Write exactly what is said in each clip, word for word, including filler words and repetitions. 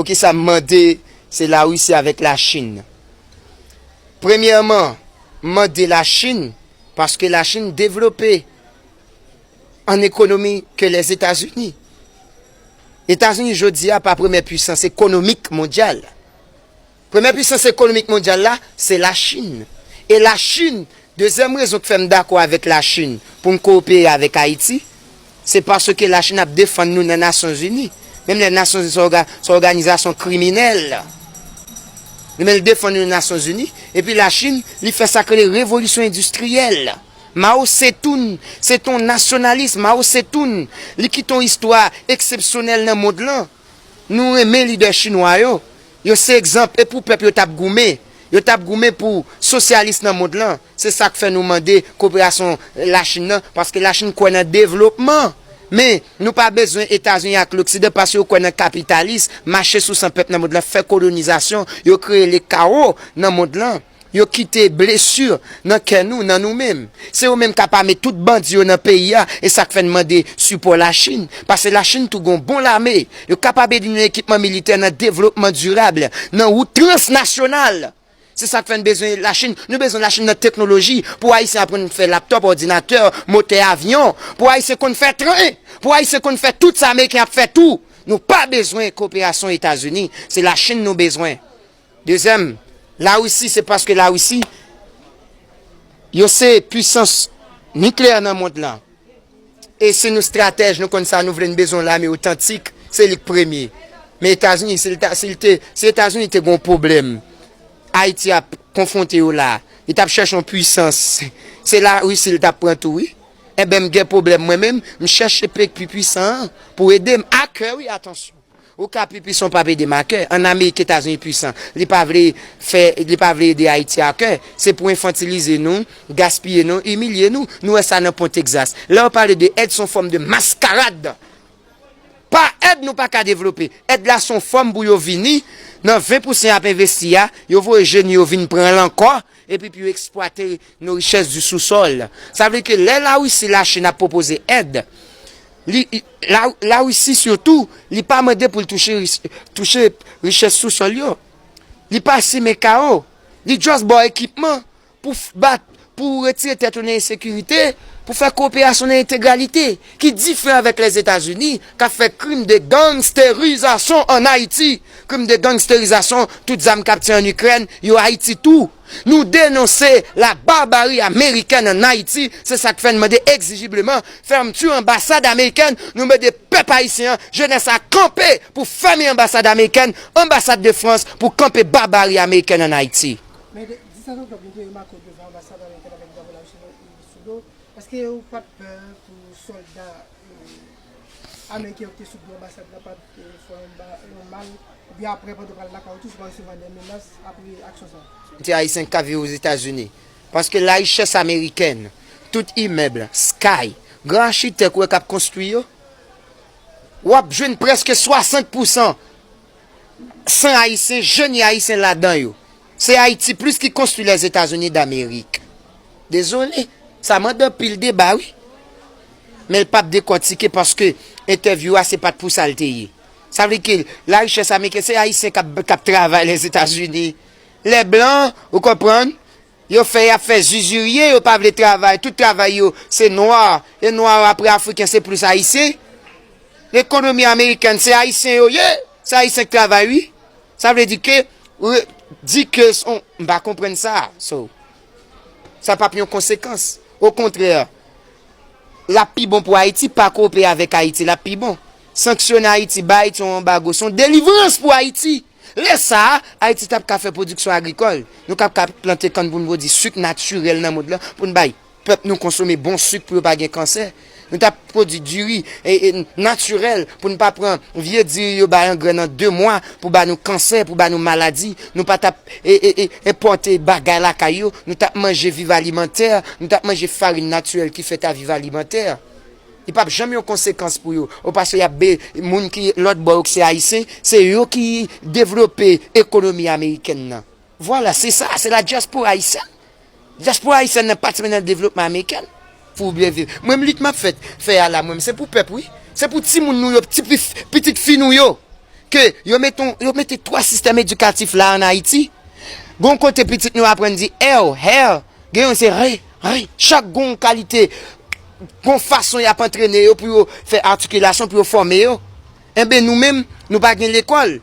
Poukisa m mande se Larisi avèk Lachin? Premyèman, m mande Lachin paske Lachin devlope an ekonomi ke Lèzetazini. Etazini jodi a pa premyè pwisans ekonomik mondyal. Premyè pwisans ekonomik mondyal la, se Lachin. E Lachin, dezyèm rezon k fè m dakò avèk Lachin pou n kowopere avèk Ayiti, se paske Lachin ap defann nou nan Nasyonzini. Menm lè Nasyonzini se yon òga-, se yon òganizasyon kriminèl. Li menm li defann nou nan Nasyonzini. Epi Lachin, li fè sa k rele revolisyon endistriyèl. Mao Tse-tung, se te yon nasyonalis, Mao Tse-tung, li kite yon istwa eksepsyonèl nan mond lan. Nou renmen lidè chinwa yo. Yo se egzanp, e pou pèp yo t ap goumen. Yo t ap goumen pou sosyalis nan mond lan. Se sa k fè nou mande koperasyon Lachin nan, paske Lachin kwè nan devlopman. Men, nou pa bezwen Etazini ak Loksidan paske yo kwè nan kapitalis, mache sou san pèp nan mond lan, fè kolonizasyon, yo kreye lekawo nan mond lan. Yo kite blesi nan kè nou, nan nou menm. Se yo menm k ap ame tout bandi yo nan peyi a, e sa k fè n mande sipò Lachin. Paske Lachin tou gen yon bon lame. Yo kapab ede nou nan ekipman militè, nan devlopman dirab, nan wout transnasyonal. Se sa k fè n bezwen Lachin. Nou bezwen Lachin nan teknoloji. Pou Ayisyen aprann fè laptòp, òdinatè, motè avyon. Pou Ayisyen konn fè tren. Pou Ayisyen konn fè tout sa Ameriken ap fè tou. Nou pa bezwen koperasyon Etazini. Se Lachin nou bezwen. Dezyèm, Larisi, se paske Larisi, yo se pwisans nikleyè nan mond lan. E si nou estratèj, nou konn sa nou vle, n bezwen yon lame otantik, se li k premye. Men Etazini, si l ta, si l te, si Etazini te gen yon pwoblèm, Ayiti ap konfwonte yo la, li t ap chèche yon pwisans, se Larisi li t ap pran tou, wi. Enben, m gen pwoblèm mwen menm, m chèche peyi k pi pwisan an pou ede m. A kè, wi, atansyon. Ou ka pi pwisan, w p ap ede m a kè. An Amerik, Etazini pwisan. Li pa vle fè, li pa vle ede Ayiti a kè. Se pou enfantilize nou, gaspiye nou, imilye nou. Nou wè sa nan Pon Texas. Lè yo pale de èd, se yon fòm de maskarad. Pa èd, nou pa ka devlope. Èd la se yon fòm pou yo vini, nan ven pousan y ap envesti a, yo voye jeni yo vin pran l ankò, epi pou yo eksplwate nos richesses du sous-sol. Sa vle ke lè Larisi, Lachin ap pwopoze èd, li, la, Larisi sitou, li pa mande pou l touche, rich- touche richès sousòl yo. Li pa simen kawo. Li just ba w ekipman pou f- bat, pou retire tèt ou nan ensekirite, pou fè koperasyon nan entegralite, ki diferan avèk Lèzetazini, k ap fè krim de gangsterizasyon ann Ayiti. Krim de gangsterizasyon, tout zam k ap tiye ann Ikrèn, yo Ayiti tou. Nou denonse la barbarie américaine ann Ayiti, se sa k fè n mande egzijibleman fèmti anbasad amerikèn, nou mande pèp ayisyen an, jenès la kanpe pou fèmen anbasad amerikèn, anbasad de Frans pou kanpe barbari amerikèn ann Ayiti. Men de, disèt oktòb, nou te remake w devan anbasad amerikèn avèk drapo Larisi sou do. Èske ou pa t pè pou sòlda, eh, ameriken yo ki te sou do anbasad la pa t, eh, fè yon ba- yon mal, oubyen apre pandan w pral lakay ou tou, si w pa resevwa de menas apre aksyon sa a? Ti ayisyen k ap viv Ozetazini. Paske larichès amerikèn, tout imèb, sky, gran achitèk ou wè k ap konstwi yo, w ap jwenn prèske swasant pousan san ayisyen, jeni ayisyen ladan yo. Se Ayiti plis ki konstwi Lèzetazini Damerik. Dezole, sa mande anpil deba, wi. Men l p ap dekòtike paske entèvyou a se pa t pou sa l te ye. Sa vle ke larichès ameriken, se ayisyen k ap, k ap travay Lèzetazini. Lè blan, ou konprann, yo fè, y ap fè zizirye, yo pa vle travay. Tout travay yo, se nwa. E nwa yo apre afriken, se plis ayisyen. Lekonomi amerikèn, se ayisyen yo ye. Se ayisyen k travay, wi. Sa vle di ke, re- di ke, s- on- m pa konprann sa. So, sa p ap yon konsekans. Okontrè, l ap pi bon pou Ayiti, pa koopere avèk Ayiti, l ap pi bon. Sanksyone Ayiti, ba Ayiti yon anbago, se yon delivrans pou Ayiti. Lè sa a, Ayiti t ap ka fè pwodiksyon agrikòl. Nou t ap ka plante kann pou n pwodui sik natirèl nan mond lan, pou n bay pèp nou konsome bon sik pou yo pa gen kansè. Nou t ap pwodui diri, e, e, natirèl pou n pa pran vye diri yo bay angrè nan de mwa pou ba nou kansè, pou ba nou maladi. Nou pa t ap, e, e, e, enpòte bagay lakay yo. Nou t ap manje Viv Alimantè, nou t ap manje farin natirèl ki fèt a Viv Alimantè. Li p ap janm yon konsekans pou yo. Ou paske y ap be- moun ki lòt bò yo ki se ayisyen, se yo ki devlope ekonomi amerikèn nan. Vwala, se sa, se la dyaspora ayisyèn. Dyaspora ayisyèn nan pa t menm nan devlopman amerikèn. Pou byen viv. Mwen menm lit m ap fè, fè a la, mwen menm, se pou pèp, wi. Se pou timoun nou yo, ti pi- pitit fi nou yo. ke yo mete, yo mete twa sistèm edikatif la ann Ayiti. Gon kote pitit nou aprann di èw, hèw, gen yon se re, re. Chak gon kalite, gon fason y ap antrene yo pou yo fè atikilasyon, pou yo fòme yo. Enben, nou menm, nou pa gen lekòl.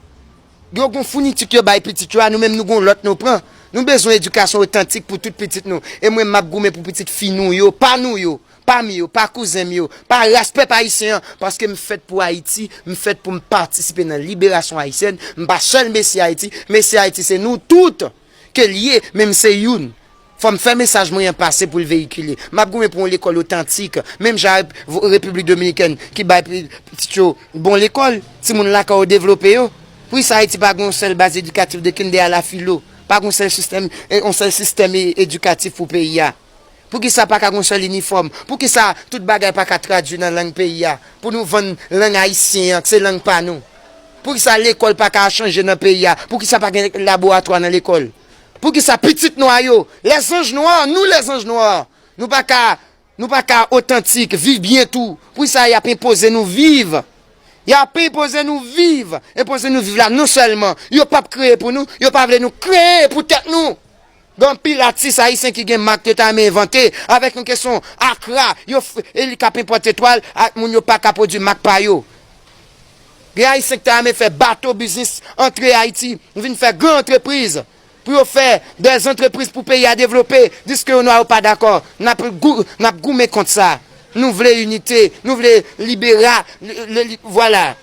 Yo gon founiti ke yo bay pitit yo a, nou menm nou gon lòt nou pran. Nou bezwen edikasyon otantik pou tout pitit nou. E mwen, m ap goumen pou pitit fi nou yo, pa nou yo, pa m yo, pa kouzen m yo, pa ras pèp ayisyen an, paske m fèt pou Ayiti, m fèt pou m patisipe nan liberasyon ayisyèn. M pa sèl Mesi Ayiti, Mesi Ayiti se nou tout ke l ye, men m se youn. Fò m fè mesaj mwen an pase pou l veyikile. M ap goumen pou yon lekòl otantik, menm jan Rep-, Repiblik Dominikèn ki bay pi-, pitit yo bon lekòl, timoun lakay yo devlope yo. Poukisa Ayiti pa gen yon sèl baz edikatif de kinder a la filo? Pa gen yon sèl sistèm, e, yon sèl sistèm e-, edikatif pou peyi a? Poukisa pa ka gen yon sèl inifòm? Poukisa tout bagay pa ka tradui nan lang peyi a? Pou nou vann lang ayisyen an, se lang pa nou. Poukisa lekòl pa ka chanje nan peyi a? Poukisa pa gen laboratwa nan lekòl? Poukisa pitit nwa yo, lèzanj nwa, nou lèzanj nwa, nou pa ka, nou pa ka otantik, viv byen tou? Poukisa y ap enpoze nou viv? Y ap enpoze nou viv. Enpoze nou viv la, non sèlman yo p ap kreye pou nou, yo pa vle nou kreye pou tèt nou. Gen anpil atis ayisyen ki gen mak yo ta renmen envante avèk yon kesyon akra, yo f-, e li k ap enpòte twal ak moun yo pa ka pwodui mak pa yo. Gen ayisyen ki ta renmen fè bato biznis antre Ayiti, vin fè gran antrepriz, pou yo fè dè zantrepriz pou peyi a devlope, diske yo nwa yo pa dakò. N ap gou-, n ap goumen kont sa. Nou vle inite, nou vle libera-, le, le, li-, vwala.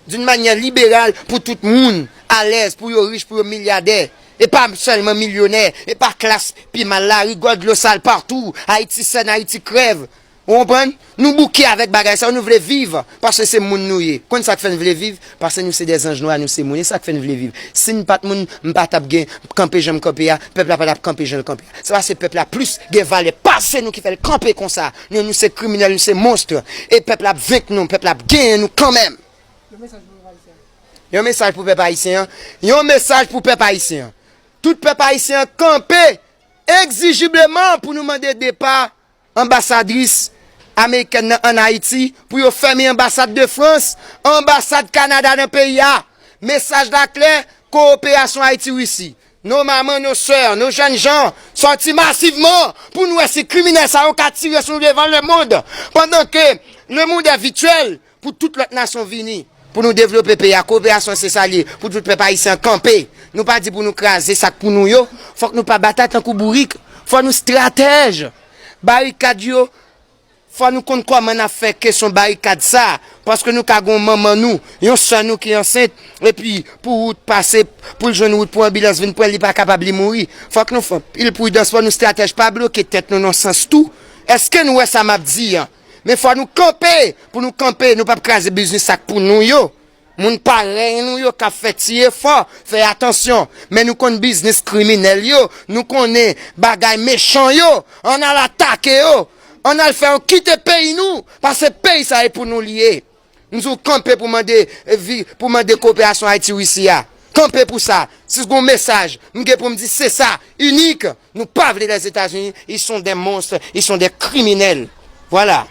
D'une manière libérale pou tout moun alèz, pou yo rich, pou yo milyadè. E pa sèlman milyonè, e pa klas pi mal la, rigòl, dlo sal patou, Ayiti sèn, Ayiti krèv. Ou konprann? Nou bouke avèk bagay sa yo, nou vle viv, paske se moun nou ye. Konn sa k fè n vle viv? Paske nou se dè zanj nwa, nou se moun, e sa k fè n vle viv. Si n pa t moun, m pa t ap gen kanpe jan m kanpe a, pèp la pa t ap kanpe jan l kanpe a. Se paske pèp la plis gen valè pase nou ki fè l kanpe konsa. Nou, nou se kriminèl, nou se monstr. E pèp la ap venk nou, pèp la ap genyen nou kanmenm. Yon mesaj pou pèp ayisyen an. Yon mesaj pou pèp ayisyen an. Tout pèp ayisyen an kanpe egzijibleman pou nou mande depa anbasadris amerikèn nan ann Ayiti, pou yo fèmen anbasad de Frans, anbasad Kanada nan peyi a. Mesaj la klè, kowoperasyon Ayiti-Risi. Nos mamans, nos sœurs, nos jeunes gens, sòti masivman pou nou wè si kriminèl sa yo ka tire sou nou devan lemond. Pandan ke lemond è vityèl, pou tout lòt nasyon vini, pou nou devlope peyi a. Kowoperasyon se sa l ye, pou tout pèp ayisyen an kanpe. Nou pa di pou nou kraze sa k pou nou yo. Fòk nou pa batay tankou bourik. Fò nou estratèj. Barikad yo, fò nou konn kòman n ap fè kesyon barikad sa. Paske nou ka gen yon manman nou, yon sè nou ki ansent, epi pou wout pase, pou l jwenn wout pou anbilans vin pran l, li pa kapab, li mouri. Fòk nou fè anpil pridans, fò nou estratèj, pa bloke tèt nou nan sans tou. Èske nou wè sa m ap di an? Men fò nou kanpe, pou nou kanpe, nou p ap kraze biznis sa k pou nou yo. Moun parèy nou yo k ap fè ti efò, fè atansyon. Men nou konn biznis kriminèl yo, nou konnen bagay mechan yo. Ann al atake yo. Ann al fè yo kite peyi nou, paske peyi sa e pou nou li ye. M di w kanpe pou mande, eh, vi-, pou mande kowoperasyon Ayiti-Risi a. Kanpe pou sa. Si gon mesaj m gen pou m di, se sa, inik. Nou pa vle Lèzetazini, ils sont des monstres, ils sont des criminels. Voilà.